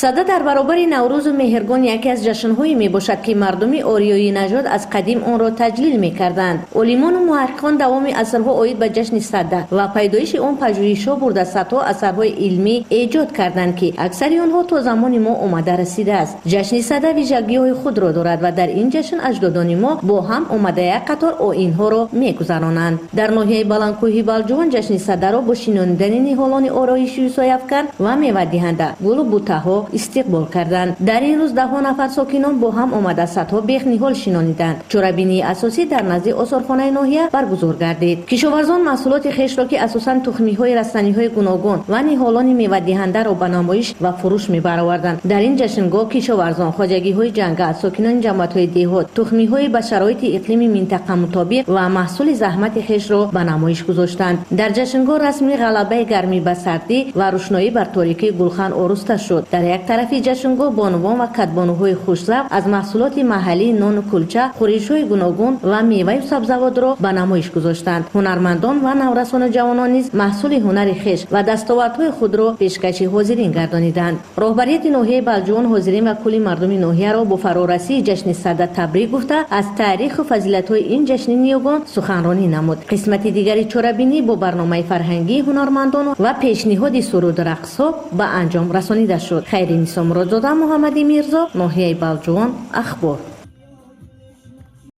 Сада дар баробари Наврӯзу Меҳргон яке аз ҷашнҳое мебошад, ки мардуми ориёӣ нажод аз қадим онро таҷлил мекарданд. Олимону муҳаққиқон давоми асрҳо оид ба ҷашни Сада ва пайдоиши он пажӯҳишҳо бурда, садҳо асарҳои илмӣ эҷод карданд, ки аксари онҳо то замони мо омада расидааст. Ҷашни Сада вижагиҳои худро дорад ва дар ин ҷашн аҷдодони мо бо ҳам омада як қатор оинҳоро мегузаронанд. Дар ноҳияи Баландкӯҳи Балҷувон ҷашни Садаро бо шинонидани ниҳолони ороишию сояафкан ва мевадиҳанда, гулу бутаҳо истиқбол карданд. Дар ин рӯз даҳҳо нафар сокинон бо ҳам омада садҳо бех ниҳол шинониданд. Чорабинии асосӣ дар назди осорхонаи ноҳия баргузор гардид. Кишоварзон маҳсулоти хешро, ки асосан тухмиҳои растаниҳои гуногун ва ниҳолони мевадиҳандаро, ба намоиш ва фурӯш мебароварданд. Дар ин ҷашнгоҳ кишоварзон, хоҷагиҳои ҷангал, сокинони ҷамоатҳои деҳот тухмиҳои ба шароити иқлими минтақа мутобиқ ва маҳсули заҳмати хешро ба намоиш гузоштанд. Дар ҷашнгоҳ расми ғалабаи гармӣ ба сардӣ ва рӯшноӣ бар торикӣ гулхан ороста шуд. Дар як тарафи ҷашнгоҳ бонувон ва кадбонуҳои хушзавқ аз маҳсулоти маҳаллии нону кулча, хӯришҳои гуногун ва меваю сабзавотро ба намоиш гузоштанд. Ҳунармандон ва наврасону ҷавонон низ маҳсули ҳунари хеш ва дастовардҳои худро пешкаши ҳозирин гардониданд. Роҳбарияти ноҳияи Балҷувон ҳозирин ва кулли мардуми ноҳияро бо фарорасии ҷашни Сада табрик гуфта, аз таъриху фазилатҳои ин ҷашни ниёгон суханронӣ намуд. Қисмати дигари чорабинӣ бо барномаи фарҳангии ҳунармандон ва пешниҳоди суруду рақсҳо ба анҷом расонида шуд. Хайринисо Муродзода, Муҳаммади Мирзо, ноҳияи Балҷувон, Ахбор.